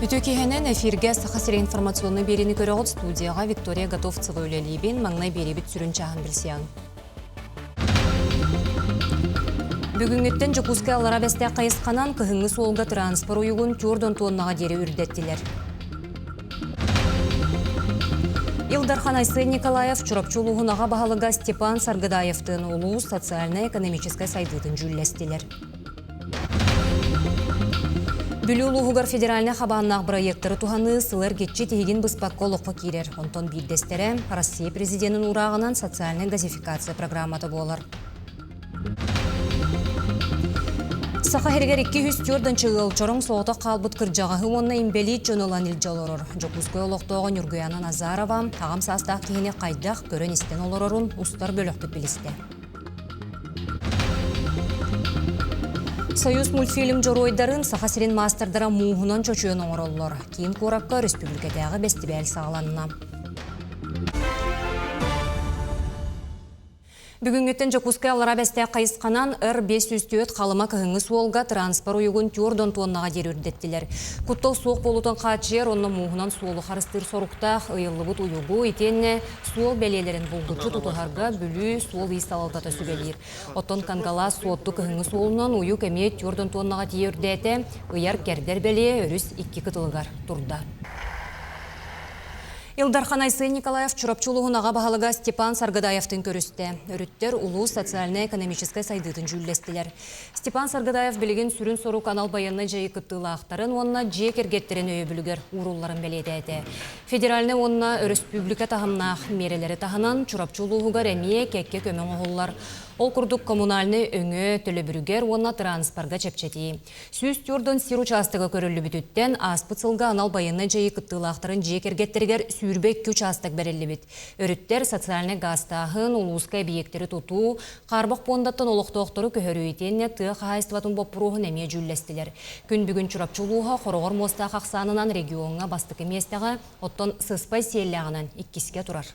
Үтүө киһинэн эфиргэ Саха сирэ информационнай биэриини көрөҕүт студияҕа Виктория Готовцева үлэлиибин. Маҥнай биэриибит сүрүн чааһын билсиэҕиҥ. Бүгүҥҥүттэн Дьокуускай Аллараа Бэстээх хайысханан кыһыҥҥы суолга транспорт уйугун түөрт тоннаҕа диэри үрдэттилэр. Ил Дархан Айсен Николаев Чурапчы улууһун аҕа баһылыга Степан Саргыдаевтыын улуус социальнай-экономическай сайдыытын дьүүллэстилэр. Бүлүү улууһугар федеральнай хабааннаах бырайыактары туһаныы сыл эргиччи тиһигин быспакка олоххо киирэр. Онтон биирдэстэрэ Россия президенин уурааҕынан социальнай газификация программата буолар. Саха сиригэр 204 ыал чороҥ соҕотох хаалбыт кырдьаҕаһы уонна инбэлиит дьону ылан илдьэ олорор. Дьокуускай олохтооҕо Ньургуйаана Назарова аҕам саастаах киһини хайдах көрөн-истэн олорорун устар бөлөхпүт билистэ. Союз мультфильм дьоруойдарын Саха сирин маастардара мууһунан чочуйан оҥороллор. Киин куоракка өрөспүүбүлүкэтээҕи бэстибээл саҕаланна. Бүгүҥҥүттэн Дьокуускай Аллараа Бэстээх хайысханан Р-504 Халыма кыһыҥҥы суолга транспорт уйугун түөрт туоннаҕа диэри үрдэттилэр. Куттал суох буолуутун хааччыйар уонна мууһунан суолу харыстыыр соруктаах ыйыллыбыт уйугу итиэннэ суол бэлиэлэрин булгуччу тутуһарга Бүлүү суол-иис салалтата сүбэлиир. Оттон Кангалаас Суотту кыһыҥҥы суолунан уйук эмиэ түөрт туоннаҕа тиийэ үрдээтэ, ыйар-кэрдэр бэлиэ өрүс икки кытылыгар турда. Ил Дархан Айсен Николаев Чурапчы улууһун аҕа баһылыга Степан Саргыдаевтыын көрүстэ. Өрүттэр улуус социальнай-экономическай сайдыытын дьүүллэстилэр. Степан Саргыдаев билигин сүрүн сорук анал байыаннай дьайыы кыттыылаахтарын уонна дьиэ кэргэттэрин өйөбүлүгэр уурулларын бэлиэтээтэ. Федеральнай уонна өрөспүүбүлүкэ таһымнаах миэрэлэри таһынан Чурапчы улууһугар эмиэ кэккэ көмө оҥоһуллар. Ол курдук коммунальнай өҥө төлөбүрүгэр уонна транспорга чэпчэтии. 104 сир учаастага көрүллүбүтүттэн ааспыт сылга анал байыаннай дьайыы кыттыылаахтарын дьиэ кэргэттэригэр 22 учаастак бэриллибит. Өрүттэр социальнай гаастааһын, улууска эбийиэктэри тутуу, хаарбах пуондаттан олохтоохтору көһөрүү итиэннэ тыа хаһаайыстыбатын боппуруоһун эмиэ дьүүллэстилэр. Күн бүгүн Чурапчы улууһа хороҕор муостаах ахсаанынан региоҥҥа бастакы миэстэҕэ, оттон сыспай сиэллээҕинэн иккискэ турар.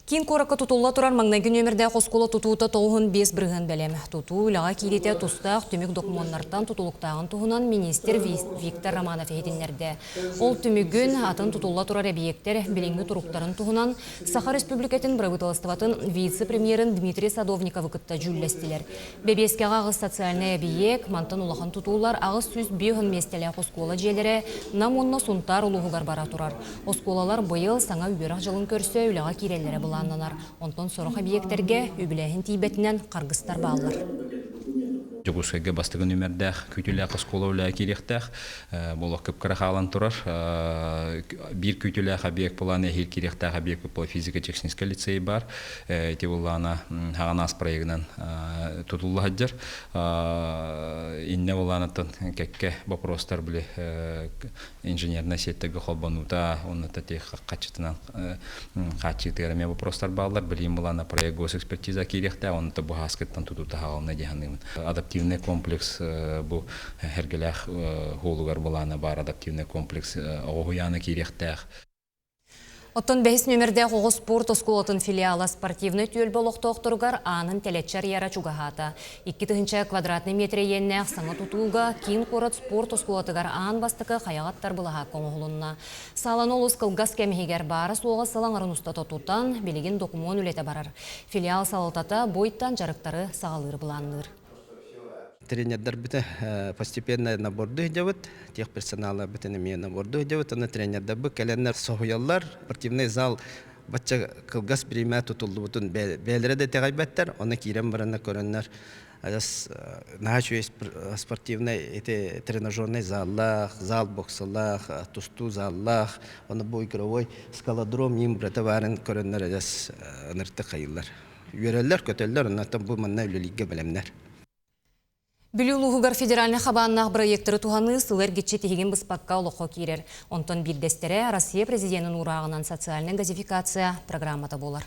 Киин куоракка тутулла турар маҥнайгы нүөмэрдээх оскуола тутуута 95% бэлэм. Тутуу үлэҕэ киириитэ тустаах түмүк докумуоннартан тутулуктааҕын туһунан миниистир Виктор Романов иһитиннэрдэ. Ол түмүгүн атын тутулла турар эбийиэктэр билиҥҥи туруктарын туһунан Саха Республикатын бырабыыталыстыбатын вице-премьерин Дмитрий Садовниковы кытта дьүүллэстилэр. Бэбиэскэҕэ аҕыс социальнай эбийиэк, мантан улахан тутуулар 850 миэстэлээх оскуола дьиэлэрэ Нам уонна Сунтаар улууһугар бара турар. Оскуолалар быйыл саҥа үөрэх дьылын көрсө үлэҕэ киирэллэрэ былааннанар. Онтон сорох эбийиэктэргэ үбүлээһин тиийбэтинэн харгыстар бааллар. Дьокуускайга бастакы нүмердээх күүтүүлээх оскуола үлэҕэ киириэхтээх. Буолуох кып-кыра хаалан турар. Биир күүтүүлээх объект былаан эһиил киириэхтээх объект по физико-техническэй лицей баар. Ити былаана хаҕанаас проегынан тутулла сылдьар. Иннэ былаанаттан кэккэ вопростар били инженернай сеттэргэ холбонуута уонна хаччытынан хааччыытыгар эмиэ вопростар бааллар. Билигин былаана проект госэкспертиза киириэхтээх, онно бу ааскыттан тутуута хаалына дии саныыбын. Адаптивный комплекс бу Эргэлээх хуолугар былаана баар адаптивный комплекс оҕо уһуйаана киириэхтээх. Оттон бэһис нүөмэрдээх оҕо спорт оскуолатын филиала спортивнай түөлбэ олохтоохторугар аанын тэлэччи арыйара чугаһаата. 2000 квадратнай метр иэннээх саҥа тутууга киин куорат спорт оскуолатыгар аан бастакы хайаҕаттар былаһаакка оҥоһулунна. Сааланы олус кылгас кэм иһигэр баара-суоҕа сыл аҥарын устата тутан, билигин докумуон үлэтэ барар. Филиал салалтата бу ыйтан дьарыктары саҕалыыр былаанныыр. Тренердэрбитэ постепенно наборду сылдьабыт, техперсонала бүтүн эмиэ наборду сылдьабыт, аны тренердэрбит кэлэннэр соһуйаллар, спортивный зал бачча кылгас бириэмэ тутуллубутун бэйэлэрэ да итэҕэйбэттэр, онно киирэн баранна көрөннөр адьас наһаа үчүгэй спортивный ити тренажерный заллаах, зал боксалаах, тустуу заллаах, ону бу игровой скалодром ньим бырата баарын көрөннөр адьас ыныртык хайыыллар. Үөрэллэр, көтөллөр, оннуттан бу манна үлэлииргэ бэлэмнэр. Бүлүү улууһугар федеральнай хабааннаах бырайыактары туһаныы сыл эргиччи тиһигин быспакка олоххо киирэр. Онтон биирдэстэрэ Россия президенин уурааҕынан социальнай газификация программата буолар.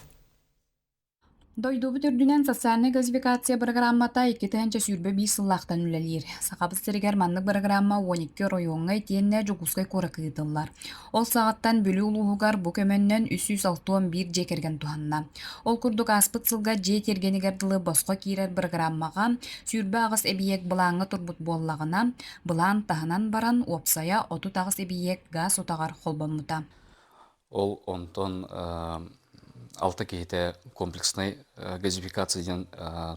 Дойдубут үрдүнэн социальнай газификация бырагырааммата 2021 сыллаахтан үлэлиир. Сахабыт сиригэр маннык бырагыраамма 12 оройуоҥҥа итиэннэ Дьокуускай куоракка ыытыллар. Ол саҕаттан Бүлүү улууһугар бу көмөннөн 361 дьиэ кэргэн туһанна. Ол курдук ааспыт сылга дьиэ тиэргэнигэр дылы босхо киирэр бырагырааммаҕа 28 эбийиэк былааҥҥа турбут буоллаҕына, былаан таһынан баран уопсайа 38 эбийиэк гаас утаҕар холбоммута. Ол онтон алта киһитэ комплекснай газификация диэн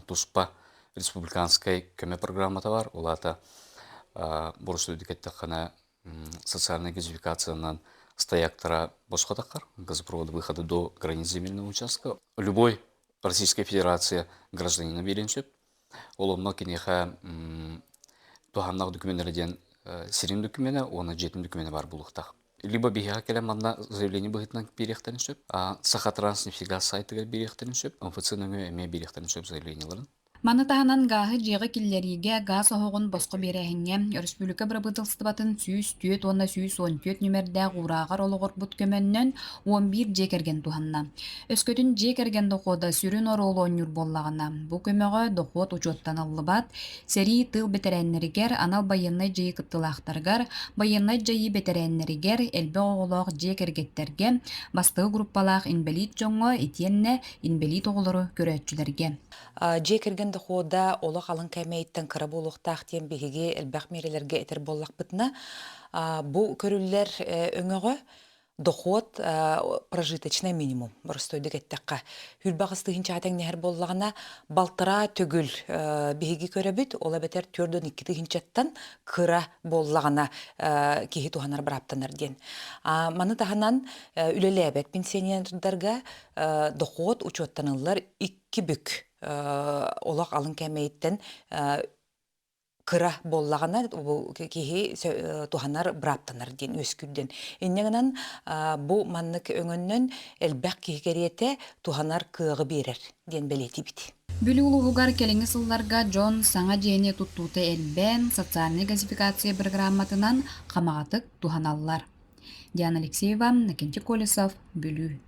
туспа республиканскай көмө программата бар. Ол аата боростуойдук эттэххинэ социальная газификациянан стояктара босхо таххар газопровода выхода до границ земельного участка. Любой Российская Федерация гражданина биэриэн сөп. Ол онно киниэхэ туһааннаах докуменнара диэн сирин докумена уонна дьиэтин докумена баар буолуохтаах. Либо биһиэхэ кэлэн манна заявление быһыытынан биэриэхтэрин сөп, Сахатранснефтегаз сайтыгар биэриэхтэрин сөп, МФЦ нөҥүө эмиэ биэриэхтэрин сөп заявлениеларын. Маны таһынан гааһы дьиэҕэ киллэриигэ гаас оһоҕун босхо биэрээһиҥҥэ өрөспүүбүлүкэ бырабыыталыстыбатын 104 уонна 114 нүмердээх уурааҕар олоҕурбут көмөннөн 11 дьиэ кэргэн туһанна. Өскөтүн дьиэ кэргэн дохуота сүрүн оруолу оонньуур буоллаҕына, бу көмөҕө дохуот учуоттаныллыбат, сэрии тыыл бэтэрээннэригэр, анал байыаннай дьайыы кыттыылаахтарыгар, байыаннай дьайыы бэтэрээннэригэр, элбэх оҕолоох дьиэ кэргэттэргэ, бастакы группалаах инбэлиит дьоҥҥо итиэннэ инбэлиит оҕолору көрөөччүлэргэ. Дьиэ кэргэн дохуода олох алын кээмэйиттэн кыра буолуохтаах диэн биһиги элбэх миэрэлэргэ этэр буоллахпытына, бу көрүллэр өҥөҕө дохуот прожиточный минимум боростуойдук эттэххэ хүрбэҕис тыһыынчаҕа тэҥнэһэр буоллаҕына балтараа төгүл биһиги көрөбүт ол эбэтэр 4-2 тыһыынчаттан кыра буоллаҕына киһи туһанар бырааптанар диэн маны таһынан үлэлээбэт пенсионердарга дохуот учуоттаныллар икки бүк олох алын кээмэйиттэн кыра буоллаҕына киһи туһанар бырааптанар диэн үөскүүр диэн. Инньэ гынан бу маннык өҥөннөн элбэх киһи кэриэтэ туһанар кыаҕы биэрэр диэн бэлиэтиибит. Бүлүү улууһугар кэлиҥҥи сылларга дьон саҥа дьиэни туттуута элбээн, социальнай газификация бырагырааматынан хамаҕатык туһаналлар. Диана Алексеева, Накентий Колесов, Бүлүү.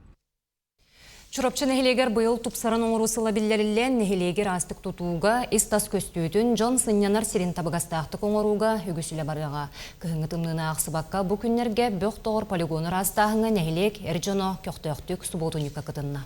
Чурапчы нэһилиэгэр быйыл тупсаран оҥоруу сыла биллэриллэн, нэһилиэгэр аастык тутууга, ис-тас көстүүтүн, дьон сынньанар сирин табыгастаахтык оҥорууга үгүс үлэ барыаҕа. Кыһыҥҥы тымныыны аахсыбакка, бу күннэргэ бөх тоҕор полигону ыраастааһыҥҥа нэһилиэк эр дьоно көхтөөхтүк субуотунньукка кытынна.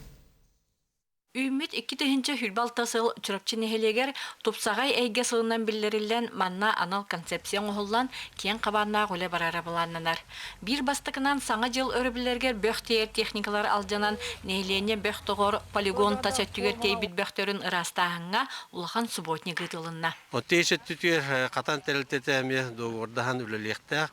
Үүммүт 2026 сыл Чурапчы нэһилиэгэр тупсаҕай эйгэ сылынан биллэриллэн, манна анал концепция оҥоһуллан, киэҥ хабааннаах үлэ барара былааннанар. Биир бастакынан Саҥа дьыл өрөбүллэригэр бөх тиэйэр техникалар алдьанан, нэһилиэнньэ бөх тоҕор полигон тас өттүгэр тиэйбит бөхтөрүн ыраастааһыҥҥа улахан субботник ыытылынна. Оттейс өттүтүгэр Хатан тэрилтэтэ эмиэ договордаһан үлэлиэхтээх.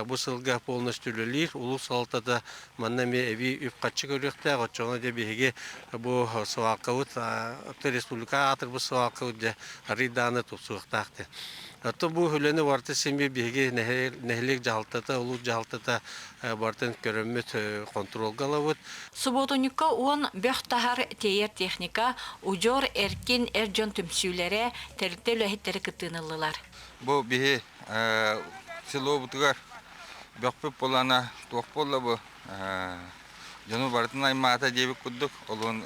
Бу сылга полностью үлэлиир. Улуус салалтата манна эмиэ эбии үп-харчы көрүөхтээх. Оччоҕуна дьэ биһиги бу свалкабыт, республика аатырбыт свалкабыт дьэ арыый даҕаны тупсуохтаах диэн. Оттон бу үлэни барыта син биир биһиги нэһилиэк дьаһалтата, улуус дьаһалтата барытын көрөммүт хонтуруолга ылабыт. Субуотунньукка уон бөх таһар тиэйэр техника, удьуор эркин эр дьон түмсүүлэрэ, тэрилтэ үлэһиттэрэ кыттыыны ыллылар. Бу биһи селобутугар бөхпүт буолана туох буолла бу дьону барытын аймаата диэбит курдук олуон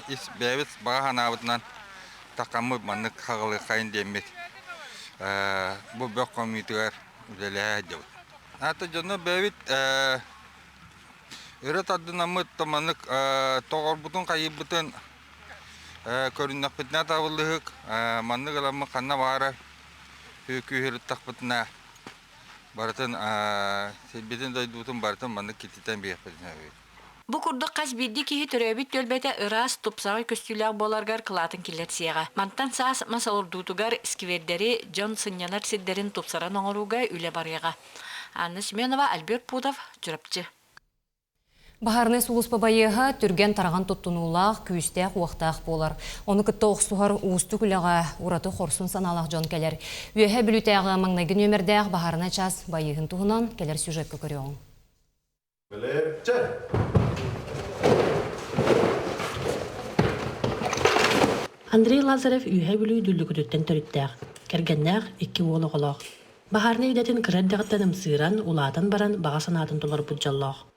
ис бэйэбит баҕа санаабытынан таххаммыт маннык хаҕылыаххайын диэммит бу бөх хомуйуутугар үлэлэһэ сылдьабыт. Аата дьону бэйэбит өрө тардынаммыт маннык тоҕорбутун хайыйбытын көрүннэхпитинэ табыллыһык маннык ыламмыт ханна баара күүһүрүттахпытына барытын сирбитин дойдубутун барытын маннык кититэн биэхпитин сөбүй. Бу курдук хас биирдии киһи төрөөбүт түөлбэтэ ыраас, тупсаҕай көстүүлээх буоларыгар кылаатын киллэрсиэҕэ. Мантан саас мас олордуутугар сквердэри, дьон сынньанар сирдэрин тупсаран оҥорууга үлэ барыаҕа. Анна Семенова, Альберт Пудов, Чурапчы. Баһаарынай сулууспа байыаһа түргэн-тарҕан туттунуулаах, күүстээх-уохтаах буолар. Ону кытта охсуһар уустук үлэҕэ ураты хорсун санаалаах дьон кэлэр. Үөһээ Бүлүүтээҕи маҥнайгы нүөмэрдээх баһаарынай чаас байыаһын туһунан кэлэр сюжекка көрүөҕүҥ. Андрей Лазарев Үөһээ Бүлүү Дүллүкүтүттэн төрүттээх, кэргэннээх, икки уол оҕолоох. Баһаарынай идэтин кыра эрдэҕиттэн ымсыыран, улаатан баран баҕа санаатын толорбут дьоллоох.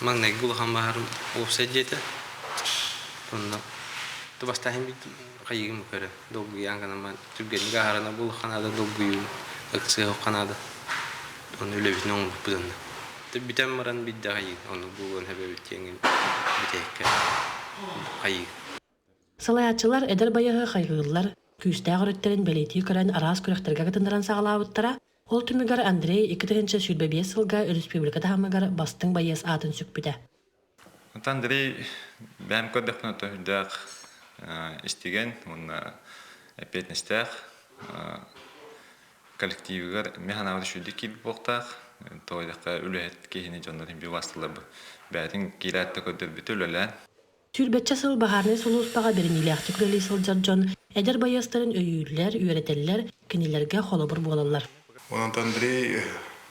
Маҥнайгы улахан баһаарым уопсай дьиэтэ. Онно Бастаһын хайыгым көрө долгуйаан гынан түргэнник аһарана бул ханаада долгуйуу ыксыах ханаада оны үлэбитин оҥорбуппут онно. Бүтэн баран бидде хайыы ону буолуон хэбэбит диэҥин бүтэһиккэ хайыы. Салайааччылар эдэр байыаһы хайгыыллар, күүстээх өрүттэрин бэлиэтии көрөн араас күрэхтэргэ кытыннаран саҕалаабыттара. Ол түмүгэр Андрей 2025 сылга өрөспүүбүлүкэ таһымыгар бастыҥ байыас аатын сүкпүтэ. Андрей бэйэм көрдөхпүнэ төһүрдээх истигэн уонна эппиэтинэстээх коллективыгар эмиэ санаабыт үчүгэйдик киирбит буолуохтаах. Тоҕо диэххэ үлэһит киһини дьоннор иһин убаастыыллар бэйэтин киирээт да көрдөрбүтэ үлэлээн. Сүүрбэччэ сыл баһаарынай сулууспаҕа бэриниилээхтик үлэлии сылдьар дьон эдэр байыастарын өйүүллэр, үөрэтэллэр, кинилэргэ холобур буолаллар. Онон Андрей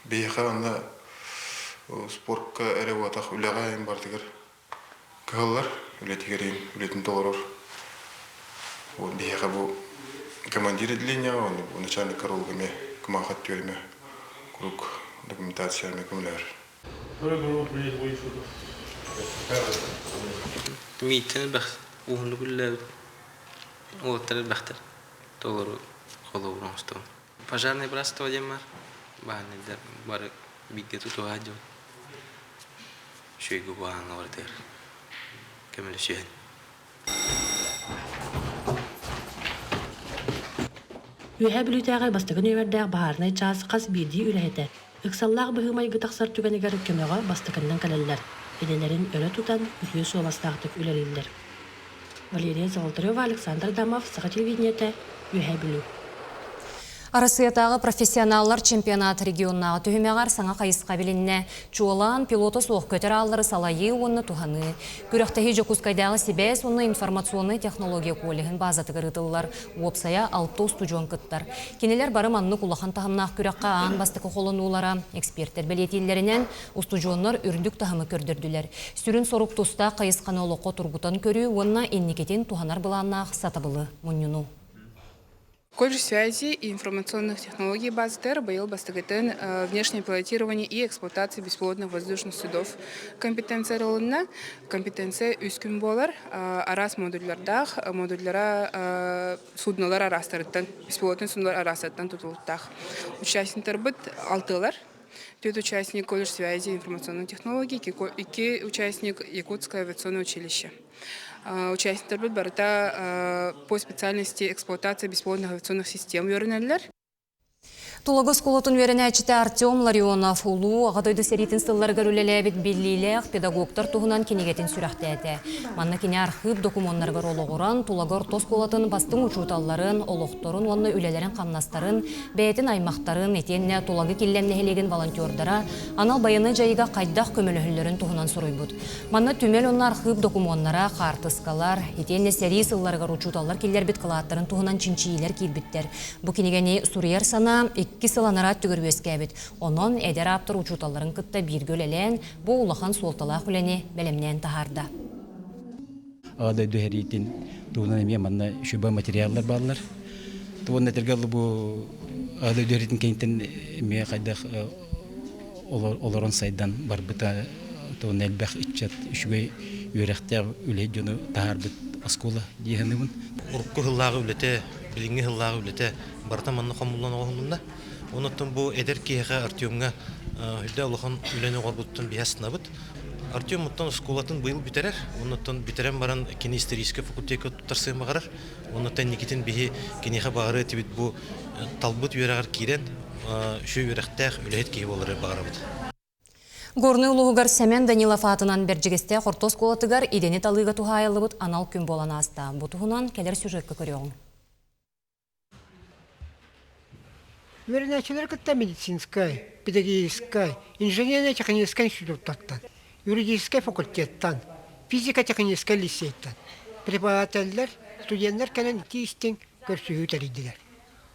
биһиэхэ онно спортка эрэ буотах үлэҕэ эҥин барытыгар кыһаллар, үлэтигэр эҥин үлэтин толорор. Вот биһиэхэ бу командир отделения, он начальник караулга эмиэ кумаахат түөрүмэ куруук документация эмиэ көмөлөһөр. Мииттэн элбэх уһуннук үлэлээбит уолаттар элбэхтэр толору холобур оҥостобун. Пожарный братство диэн баар. Баһаарынайдар бары бииргэ тутуһаат дьон үчүгэйгэ куһаҕаҥҥа барытыгар көмөлөсүһэн. Үөһээ Бүлүүтээҕи бастакы нүөмэрдээх баһаарынай чаас хас биирдии үлэһитэ ыксаллаах быһыы-майгы тахсар түгэнигэр көмөҕө бастакыннан кэлэллэр, идэлэрин өрө тутан, үтүө суобастаахтык үлэлииллэр. Валерия Золотарева, Александр Адамов, Саха телевидениетэ, Үөһээ Бүлүү. Арассыйатааҕы профессионаллар чемпионат регионнааҕы түһүмэҕэр саҥа хайысха билиннэ. Чуолаан, пилота суох көтөр ааллары салайыы уонна туһаныы. Күрэхтэһии Дьокуускайдааҕы сибээс уонна информационнай технология коллеһын баазатыгар ыытыллар. Уопсайа алта устудьуон кыттар. Кинилэр бары маннык улахан таһымнаах күрэххэ аан бастакы холонуулара, экспертэр бэлиэтииллэринэн, Устудьуоннар үрдүк таһымы көрдөрдүлэр. Сүрүн сорук тустаах хайысханы олоххо тургутан көрүү уонна инникитин туһанар былааннаах сатабылы мунньунуу. Колледж связи и информационных технологий базатыгар быйыл бастакытын внешнее пилотирование и эксплуатация беспилотных воздушных судов компетенция ылынна. Компетенция үс күн буолар. Араас модульлардаах, модульлара суднолар араастарыттан, беспилотный суднолар араастарыттан тутулуктаах. Участниктарбыт алтыалар. Түөрт участник колледж связи и информационной технологии, икки участник Якутское авиационное училище. Участниктарбыт барыта по специальности эксплуатация беспилотных авиационных систем үөрэнэллэр. Тулагы оскуолатын үөрэнээччитэ Артем Ларионов Улуу Аҕа дойду сэриитин сылларыгар үлэлээбит биллиилээх педагогтар туһунан кинигэтин сүрэхтээтэ. Манна кини архыып докумуоннарыгар олоҕуран, Тулагы орто оскуолатын бастыҥ учууталларын, олохторун уонна үлэлэрин-хамнастарын бэйэтин аймахтарын, итиэннэ Тулагы Киллэм нэһилиэгин волонтердара анал байыаннай дьайыыга хайдах көмөлөһөллөрүн туһунан суруйбут. Манна түмэл уонна архыып докумуоннара, хаартыскалар, итиэннэ сэрии сылларыгар учууталлар киллэрбит кылааттарын туһунан чинчийиилэр киирбиттэр. Бу кинигэни суруйар санаа икки сыл анараа өттүгэр үөскээбит. Онон эдэр ааптар учууталларын кытта бииргэ үлэлээн, бу улахан суолталаах үлэни бэлэмнээн таһаарда. Аҕа дойду сэриитин туһунан эмиэ манна үчүгэй материаллар бааллар. Уонна этэргэ дылы бу Аҕа дойду сэриитин кэнниттэн эмиэ хайдах олорон сайдан барбыта уонна элбэх ыччат үчүгэй үөрэхтээх үлэһит дьону таһаарбыт оскуола дии саныыбын. Урукку сыллааҕы үлэтэ, билиҥҥи сыллааҕы үлэтэ барыта манна хомуллан оҥоһулунна. Онон бу эдэр киһиэхэ Артемҥа үрдэ улахан үлэни оҥорбуттан биһи астынабыт. Артем оттон оскуолатын быйыл бүтэрэр. Оннуттан бүтэрэн баран кини историческай факультекка туттарсыан баҕарар. Оннуттан инникитин биһи киниэхэ баҕарыа этибит бу талбыт үөрэҕэр киирэн үчүгэй үөрэхтээх үлэһит киһи буолары баҕарабыт. Горнай улууһугар Сэмэн Данилов аатынан Бэрдьигэстээх орто оскуолатыгар идэни талыыга туһаайыллыбыт анал күн буолан ааста. Бу туһунан кэлэр сюжекка көрүөҕүҥ. Үөрэнээччилэри кытта медицинскэй, педагогическай, инженернэй-техническэй институттартан, юридическай факультеттан, физико-техническэй лицейтэн преподавателлэр, студеннар кэлэн итии-истиҥ көрсүһүү тэрийдилэр.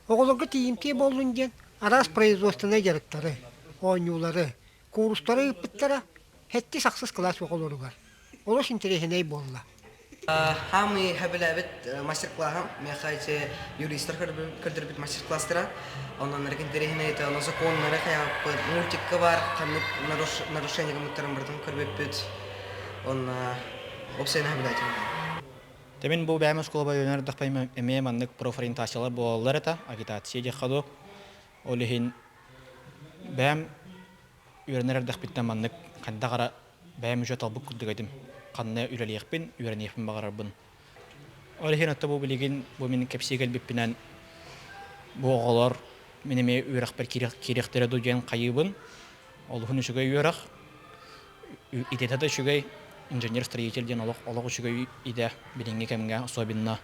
Оҕолорго тиийимтиэ буоллун диэн араас производственнай дьарыктары, оонньуулары, куурустары ыыппыттара сэттис ахсыс кылаас оҕолоругар олус интэриэһинэй буолла. Хаамыы сөбүлээбит мастер-класс миэхэ ити юристар көрдөрбүт мастер-класстара. Онон интэриэһинэй это оно законнары хайааппыт, мультикка бар ханнык нарушение гыммыттарын барытын көрбүппүт. Онно уопсайынан сөбүлээтим. Тэмин бу бэйэм оскуолаба үөрэнэр эрдэхпинэ эмиэ маннык профориентациялар буолаллар этэ, агитация диэххэ дуу. Ол иһин бэйэм үөрэнэр эрдэхпиттэн маннык хайдах эрэ бэйэм үчүгэй талбыт курдук этим. Ханна үлэлиэхпин, үөрэниэхпин баҕарарбын. Ол иһин оттон бу билигин бу мин кэпсии кэлбиппинэн бу оҕолор мин эмиэ үөрэхпэр киириэхтэрэ дуу диэн хайыыбын. Олуһун үчүгэй үөрэх. Идэтэ да үчүгэй, инженер-строитель диэн олох олох үчүгэй идэ билиҥҥи кэмҥэ особенно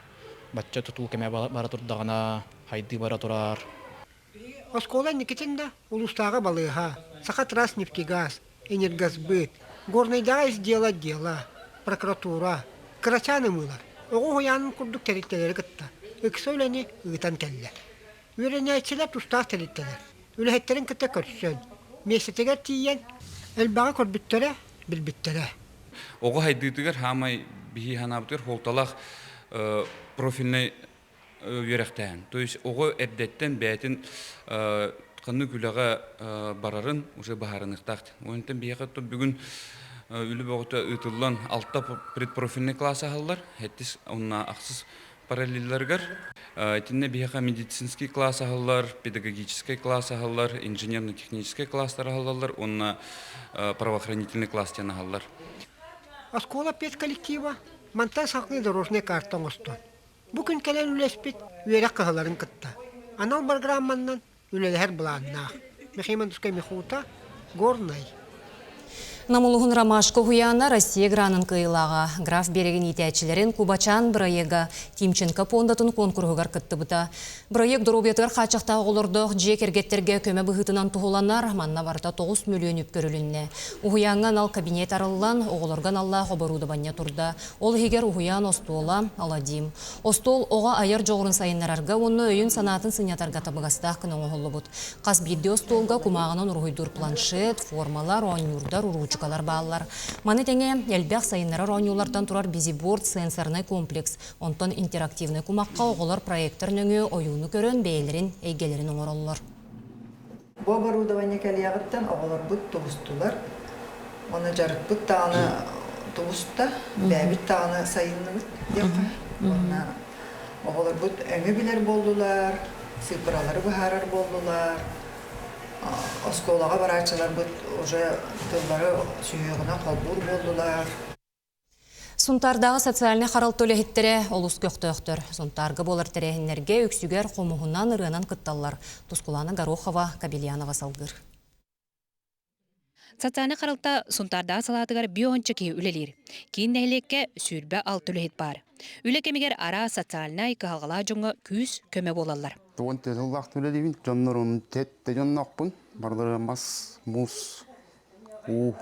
бачча тутуу кэмэ бара турдаҕына хайдыы бара турар. Оскуола инникитин да улуустааҕы балыыһа, Сахатранснефтегаз, Энергосбыт, Горнайдааҕы ис дьыала отдела, прокуратура, кырачаан ымыылар, оҕо уһуйаанын курдук тэрилтэлэри кытта ыкса үлэни ыытан кэллэ. Үөрэнээччилэр тустаах тэрилтэлэр үлэһиттэрин кытта көрсөн, миэстэтигэр тиийэн элбэҕи көрбүттэрэ, билбиттэрэ. Оҕо хайдыытыгар хаамай биһи санаабытыгар суолталаах профильнай үөрэхтээһин. То есть оҕо эрдэттэн бэйэтин ханнык үлэҕэ барарын уже быһаарыныахтаах. Онтон биһиэхэ бүгүн үлэ бөҕөтө ыытыллан алта предпрофильный класс аһаллар, сэттис уонна ахсыс параллелларыгар. Итиннэ биһиэхэ медицинский класс аһаллар, педагогический класс аһаллар, инженерно-технический класстар аһаллаллар уонна правоохранительный класс диэн аһаллар. Оскуола педколлектива мантан салгыы дорожнай карта оҥостон, бу күн кэлэн үлэспит үөрэх кыһаларын кытта анал программаннан үлэлэһэр былааннаах. Михаил Мандускай Михута, Горнай. Намулуһун Ромашка уһуйаана Россия гранын кыайыылааҕа граф биэрэгин иитээччилэрин Кубачаан бырайыага Тимченко пуондатын куонкуруһугар кыттыбыта. Бырайыак доруобуйатыгар хааччахтаах оҕолордоох дьиэ кэргэттэргэ көмө быһыытынан туһуланар, манна барыта 9 мөлүйүөн үп көрүлүннэ. Уһуйааҥҥа анал кабинет арыллан, оҕолорго аналлаах оборудование турда. Ол иһигэр уһуйаан остуола, Аладдин. Остуол оҕо айар дьоҕурун сайыннарарга уонна өйүн-санаатын сынньатарга табыгастаах гына оҥоһуллубут. Хас биирдии остуолга кумааҕынан уруһуйдуур планшет, формалар, оонньуурдар, уруучукалар бааллар. Маны тэҥэ, элбэх сайыннарар оонньуулартан турар бизиборд сенсорнай комплекс, онтон интерактивнай кумахха оҕолор проектор нөҥүө ойууну көрөн бэйэлэрин эйгэлэрин оҥороллор. Бу оборудование кэлиэҕиттэн оҕолорбут тубустулар. Уонна дьарыкпыт даҕаны тубуста, бэйэбит даҕаны сайынныбыт диэххэ. Уонна оҕолорбут өҥү билэр буоллулар, сыыппаралары быһаарар буоллулар. Оскуолаҕа барааччыларбыт уже тыллары сүһүөҕүнэн холбуур буоллулар. Сунтаардааҕы социальнай харалта үлэһиттэрэ олус көхтөөхтөр. Сунтаарга буолар тэрээһиннэргэ үксүгэр хомуһунан, ырыанан кытталлар. Тускулаана Горохова, Кабельянова салгыыр. Социальнай харалта Сунтаардааҕы салаатыгар биоонча киһи үлэлиир. Киин нэһилиэккэ 26 үлэһит баар. Үлэ кэмигэр араас социальнай кыһалҕалаах дьоҥҥо күүс, көмө буолаллар. Тугун тыллаах үлэлиибин, дьоннорум тетте дьонноохпун. Барылары мас, муус, Уу,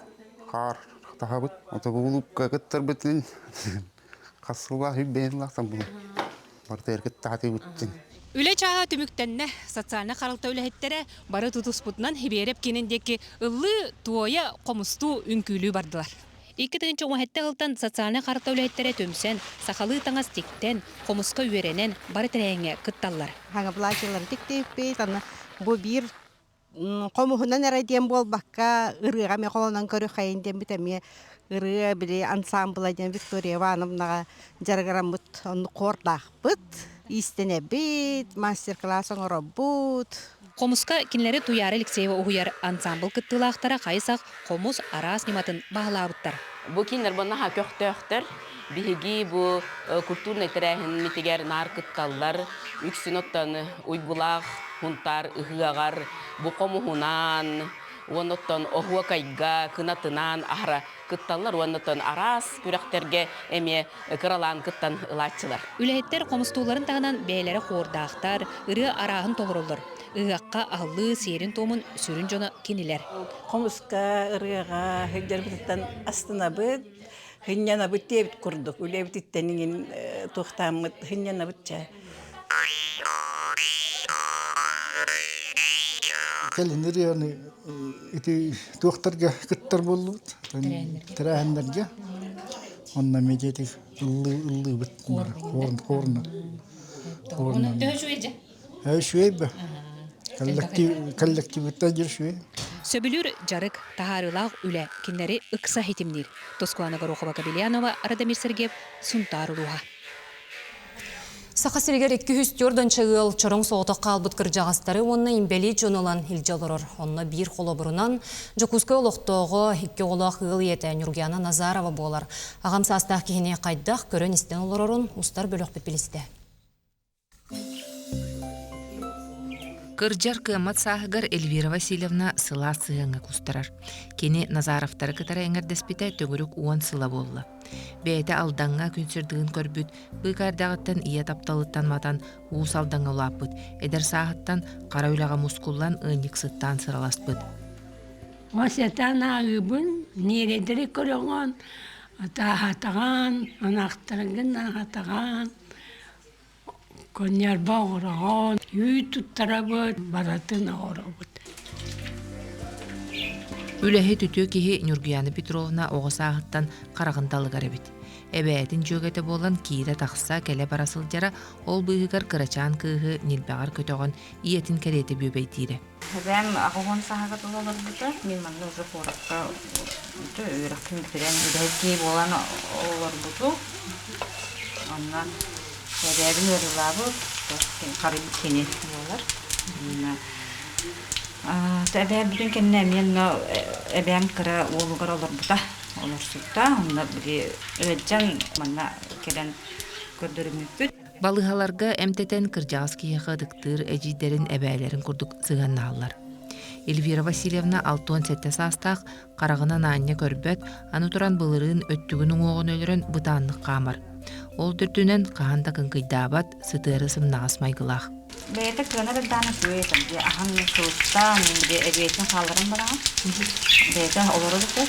хаар таһабыт. Ото булукка кыттарбытын хас сыллаах үбэйэн сыллаахтан булun. Барытыгар кыттаатыбыттын. Үлэ чааһа түмүктэннэ. Социальнай харалта үлэһиттэрэ бары тутуспутунан Хибиэрэп киинин диэки ыллыы, туойа, хомустуу, үҥкүүлүү бардылар. 2017 сылтан социальнай харалта үлэһиттэрэ түмсэн, сахалыы таҥас тиктэн, хомуска үөрэнэн, бары тэрээһиҥҥэ кытталлар. Хаҥа платьелары тиктиэппит, аны бу биир хомуһунан эрэ диэн буолбакка, ырыаҕа эмиэ холонон көрүөххэйин диэммит эмиэ ырыа били ансаамбыла диэн Виктория Ивановнаҕа дьарыгыраммыт оннук хуордаахпыт, иистэнэбит, мастер-класс оҥоробут. Хомуска кинилэри Туйаара Алексеева уһуйар ансаамбыл кыттыылаахтара хайысах хомус араас ньыматын баһылаабыттар. Бу кинилэр бу наһаа көхтөөхтөр. Биһиги бу культурнай тэрээһиммитигэр наар кытталлар. Үксүн оттон уйгулаах Һунтаар ыһыаҕар бу хомуһунаан, уонна оттон оһуокайга кынатынаан аһара кытталлар уонна оттон араас күрэхтэргэ эмиэ кыралаан кыттан ылааччылар. Үлэһиттэр хомустуулларын таһынан бэйэлэрэ хуордаахтар, ырыа арааһын толороллор. Ыһыахха аһыллыы сиэрин-туомун сүрүн дьоно кинилэр. Хомуска, ырыаҕа сылдьарбытыттан астынабыт, сынньанабыт диэбит курдук. Үлэбититтэн иҥин туохтааммыт сынньанабыт чэ. Кэлин ырыаны ити туохтарга кыттар буоллубут тэрээһиннэргэ онно медиатик ыллыы ыллыыбыт хуорна хуорна Төһө үчүгэй дьэ? Үчүгэй бэ коллективыттан дьэр үчүгэй. Сөбүлүүр дьарык, таһаарыылаах үлэ кинилэри ыкса ситимниир. Тоскуана Горохова-Кобельянова, Радомир Сергеев, Сунтаар улууһа. Саха сиригэр 204 донча ыал чороҥ соҕотох хаалбыт кырдьаҕастары уонна имбэлиит дьону ылан илдьэ олорор. Онно биир холобурунан Дьокуускай олохтооҕо, икки оҕолоох ыал ийэтэ Ньургуяна Назарова буолар. Аҕам саастаах киһини хайдах көрөн-истэн олорорун устар бөлөхпүт билистэ. Кырдьар кыаммат сааһыгар Эльвира Васильевна сылаас сыһыаҥҥа кустарар. Кини Назаровтары кытары эҥэрдэспитэ төгүрүк уон сыла буолла. Бэйэтэ Алдаҥҥа күн сырдыгын көрбүт, быыкаа эрдэҕиттэн ийэ тапталыттан матан Уус Алдаҥҥа улааппыт, эдэр сааһыттан хара үлэҕэ мускуллан ыанньыксыттаан сыраласпыт. Осетан ааҕыыбын, ньиэрэйдэри көрөҕүн, атааһатаҕын, ынахтаргын аһатаҕын, коньярба оҥороҕун, үүт туттарабыт, барытын оҥоробут. Үлэһит үтүө киһи Ньургуяна Петровна оҕо сааһыттан хараҕын далыгар эбит. Эбээтин дьүөгэтэ буолан киирэ-тахса, кэлэ-бара сылдьара, ол быыһыгар кырачаан кыыһы ньилбэҕэр көтөҕөн ийэтин кэриэтэ бүөбэйдиирэ. Эбээм 80 сааһыгар тула олорбута. Мин манна уже куоракка үөрэхпин бүтэрэн үлэһит киһи буолан олорбутум. Онно эбээбин ыарыылаабыт, харыйбыт кини буолар. Эбээм бүтүн кэннэ эмиэ онно эбээм кыра уолугар олорбута, олорсубута. Онно били ыалдьан манна кэлэн көрдөрүммүппүт. Балыыһаларга эмтэтэн кырдьаҕас киһиэхэ ытыктыыр эдьиийдэрин эбээлэрин курдук сыһыаннаһаллар. Эльвира Васильевна 67 саастаах, хараҕынан аанньа көрбөт, аны туран былырыын өттүгүн уҥуоҕун өлөрөн бытааннык хаамар. Ол төрдүнэн хаһан да кыҥкыйдаабат, сытыары сымнаҕас майгылаах. Бэйэтэ кыанар эрдэҕинэ үчүгэй этэ. Дьэ аһан сылыттаан, били эбиэтин хаалларан бараҕын. Бэйэтэ олорор этэ.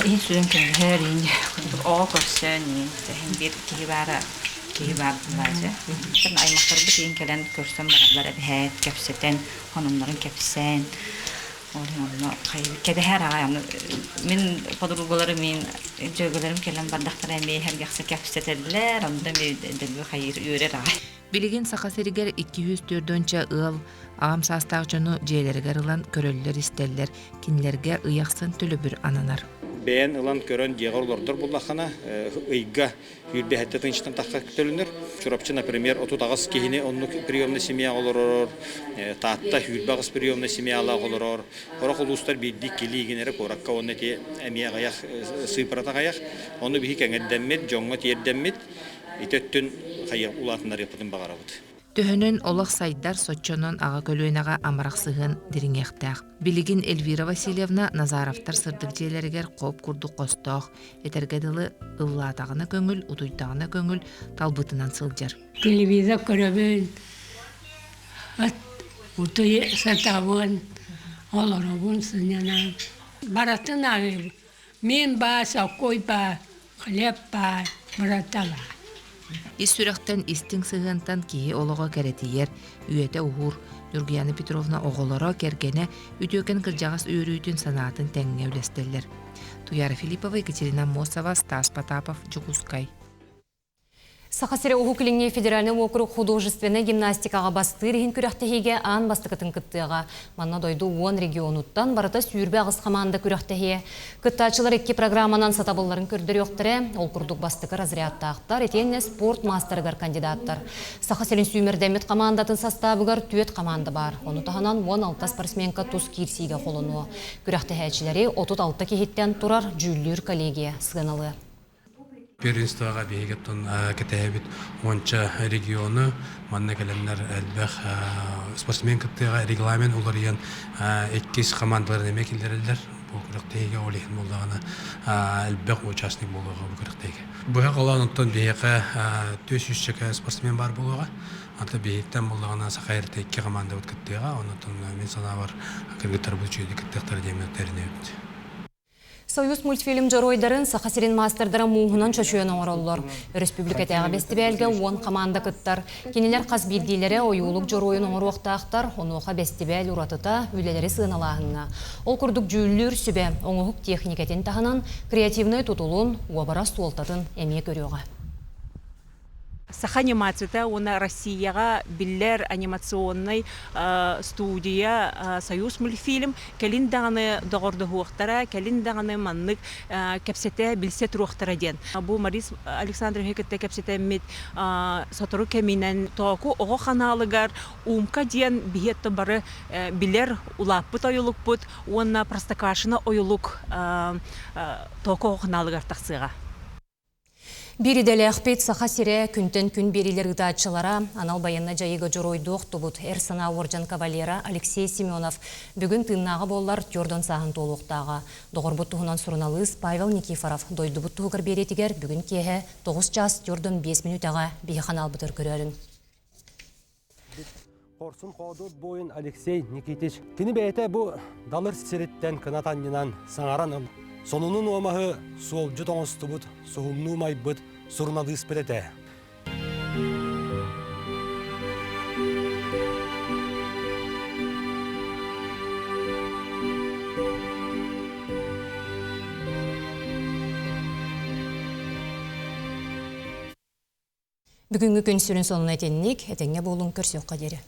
Иһин сүрүн көмөлөһөр, иһин курдук оҕо көрсөн, иһин иһин биир киһи баара, киһи баар буолааччы. Аймахтарбыт иһин кэлэн көрсөн бараллар эбэһээт, кэпсэтэн, хонуннарын кэпсээн. Ол иһин онно кэдэһэр аҕай аны мин подругаларым мин дьүөгэлэрим кэлэн бардахтара эмиэ иһэргэхсэ кэпсэтэллэр, онно эмиэ дэлби хайыыр үөрэр аҕай. Билигин Саха сиригэр 204 ыал аҕам саастаах дьону дьиэлэригэр ылан көрөллөр-истэллэр, кинилэргэ ый ахсын төлөбүр ананар. Бэйэн ылан көрөн дьиэҕэр олордор буллаххына, ыйга 27 тыһыынчаттан тахса төлөнөр. Чурапчы, например, 38 киһини оннук приемный семья олорор, Таатта 28 приемный семьялаах олорор. Сорох улуустар биирдии килиигин эрэ куоракка уонна ити эмиэ аҕыйах сыыппарата аҕыйах. Ону биһи кэҥэрдэммит, дьоҥҥо тиэрдэммит, ити өттүн хайа улаатыннарыахпытын баҕарабыт. Төһөнөн олох сайдар, соччонон аҕа көлүөнэҕэ амарах сыһыан дириҥиэхтээх. Билигин Эльвира Васильевна Назаровтар сырдык дьиэлэригэр хоп курдук хостоох, этэргэ дылы, ыллаатаҕына көҥүл, утуйдаҕына көҥүл, талбытынан сылдьар. Телевизор көрөбүн, утуй сатабын, олоробун сынньанан. Барытын аҕыыбын. Мин баа, соккуй баа, хлеб баа, братала. Ис сүрэхтэн истиҥ сыһыантан киһи олоҕо кэрэтийэр, үйэтэ уһуур. Ньургуяна Петровна оҕолоро, кэргэнэ үтүөкэн кырдьаҕас үөрүүтүн санаатын тэҥҥэ үлэстэллэр. Туяра Филиппова, Екатерина Аммосова, Стас Потапов, Дьокуускай. Саха сирэ Уһук Илиҥҥи федеральнай уокурук художественнай гимнастикаҕа бастыыр иһин күрэхтэһиигэ аан бастакытын кыттыаҕа. Манна дойду уон регионуттан барыта 28 хамаанда күрэхтэһиэ. Кыттааччылар икки программанан сатабылларын көрдөрүөхтэрэ. Ол курдук бастакы разрядтаахтар, итиэннэ спорт маастарыгар кандидаттар. Саха сирин сүүмэрдэммит хамаандатын састаабыгар түөрт хамаанда баар. Ону таһынан 16 спортсменка тус киирсиигэ холонуо. Күрэхтэһээччилэри 36 киһиттэн турар дьүүллүүр коллегия сыаналыа. Первенствоҕа биһиги оттон кэтэһэбит уонча региону. Манна кэлэннэр элбэх спортсмен кыттыаҕа регламент уларыйан иккис командаларын эмиэ киллэрэллэр. Бу күрэхтэһиигэ ол иһин буоллаҕына элбэх участник буолуоҕа бу күрэхтэһиигэ. Быһа холоон оттон биһиэхэ түөрт сүүсчэкэ спортсмен баар буолуоҕа. Ата биһиттэн буоллаҕына Саха эртэ икки командабыт кыттыаҕа. Онон мин санаабар кыргыттарбыт үчүгэйдик кыттыахтара диэммин тэринэбит. Союз мультфильм дьоруойдарын Саха сирин маастардара мууһунан чочуйан оҥороллор. Өрөспүүбүлүкэтээҕи бэстибээлгэ уон хамаанда кыттар. Кинилэр хас биирдиилэрэ ойуулук дьоруойун оҥоруохтаахтар, онуоха бэстибээл уратыта үлэлэри сыаналааһыҥҥа. Ол курдук дьүүллүүр сүбэ оҥоһук техникэтин таһынан креативнай тутулун, уобарас суолтатын эмиэ көрүөҕэ. Саха анимацията уонна Россияҕа биллэр анимационнай студия Союз мультфильм кэлин даҕаны доҕордоһуохтара, кэлин даҕаны маннык кэпсэтэ, билсэ туруохтара диэн. Бу Марис Александровиһы кытта кэпсэтэммит сотору кэминэн Тооку оҕо ханаалыгар Умка диэн биһиэттэ бары билэр улааппыт ойулукпут уонна Простоквашино ойулук Тооку оҕо ханаалыгар тахсыаҕа. Биир идэлээхпит Саха сирэ күнтэн күн биэриилэр ыытааччылара анал байыаннай дьайыыга дьоруойдуу охтубут эр санаа уордьан кавалера Алексей Семенов бүгүн тыыннааҕа буоллар түөрт сааһын туолуохтааҕа. Доҕорбут туһунан суруналыыс Павел Никифоров дойдубут туһугар биэриитигэр бүгүн киэһэ 9 чаас 45 мүнүүтэҕэ биһи ханаалбытыгар көрөөрүҥ. Хорсун хоодуот буойун Алексей Никитич кини бэйэтэ бу далыр сириттэн кынат анньынан саҥаран ыл. Сонунун уомаһы суолдьут оҥостубут, суһумнуу майбыт суруналыыспыт этэ. Бүгүҥҥү күн сүрүн сонуна итинник, этэҥҥэ буолуҥ, көрсүөххэ диэри.